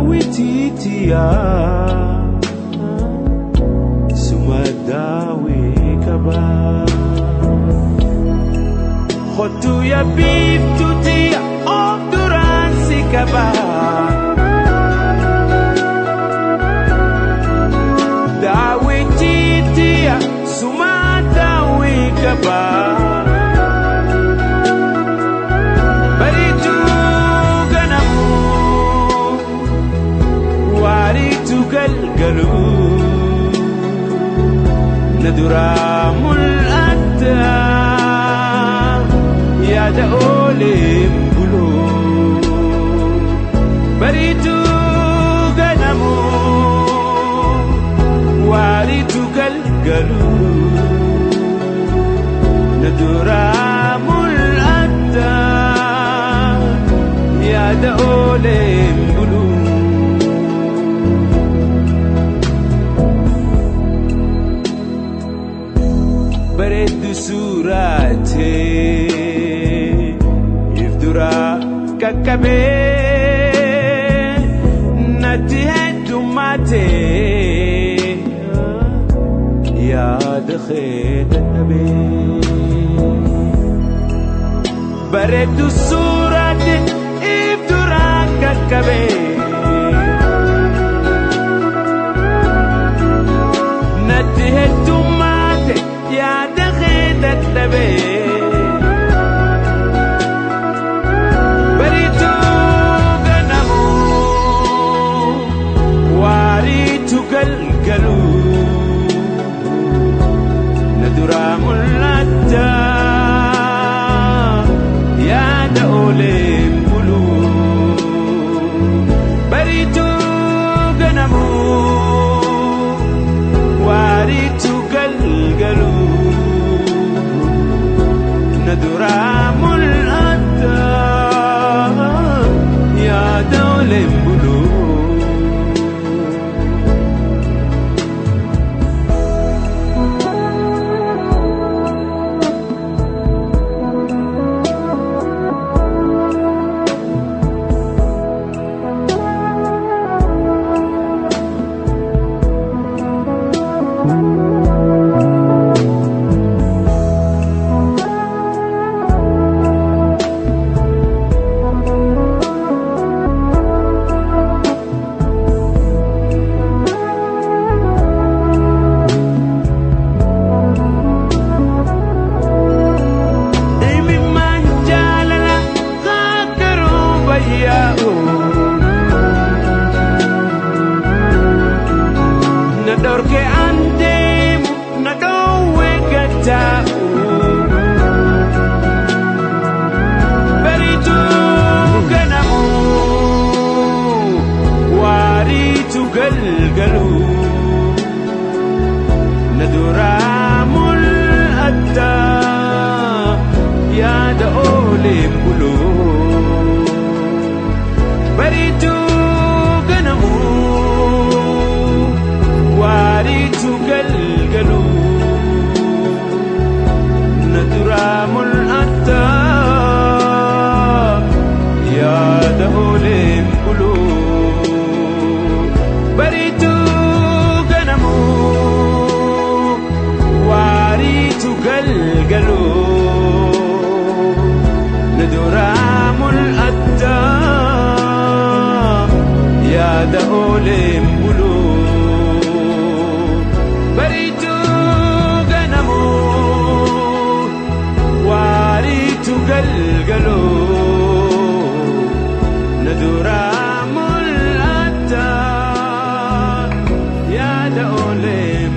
Daawitiitiya suma daawii qaba. Kottu yaa biiftuutiya of duraan si qaba. Daawitiitiya suma daawii qaba. Galgalu nadura mul'ata yaada ooleen bulu bariitu ganamu waariitu galgalu nadura mul'ata yaada ooleen bulu. Bareeddu suuraatee if dura qaqqabee natti heddummaatee yaada kee dadhabee. Bareeddu suuraatee if dura qaqqabee natti heddummaatee yaada kee dadhabee. Bariitu ganamu waariitu galgalu na duraa mul'ata yaada ooleen bulu. Bariitu ganamu waariitu galgalu nadura mul'ata yaada ooleen bulu. Na dhorke an deemu na dhoowwe gataa'u bariitu ganamu waariitu galgalu na duraa mul'ata yaada ooleen bulu bariitu ganamu waariitu galgalu na duraa mul'ata yaada ooleen bulu bariitu ganamu waariitu galgalu na duraa mul'ata yaada ooleen bulu. Bariitu ganamu waariitu galgalu na duraa mul'ata yaada ooleen.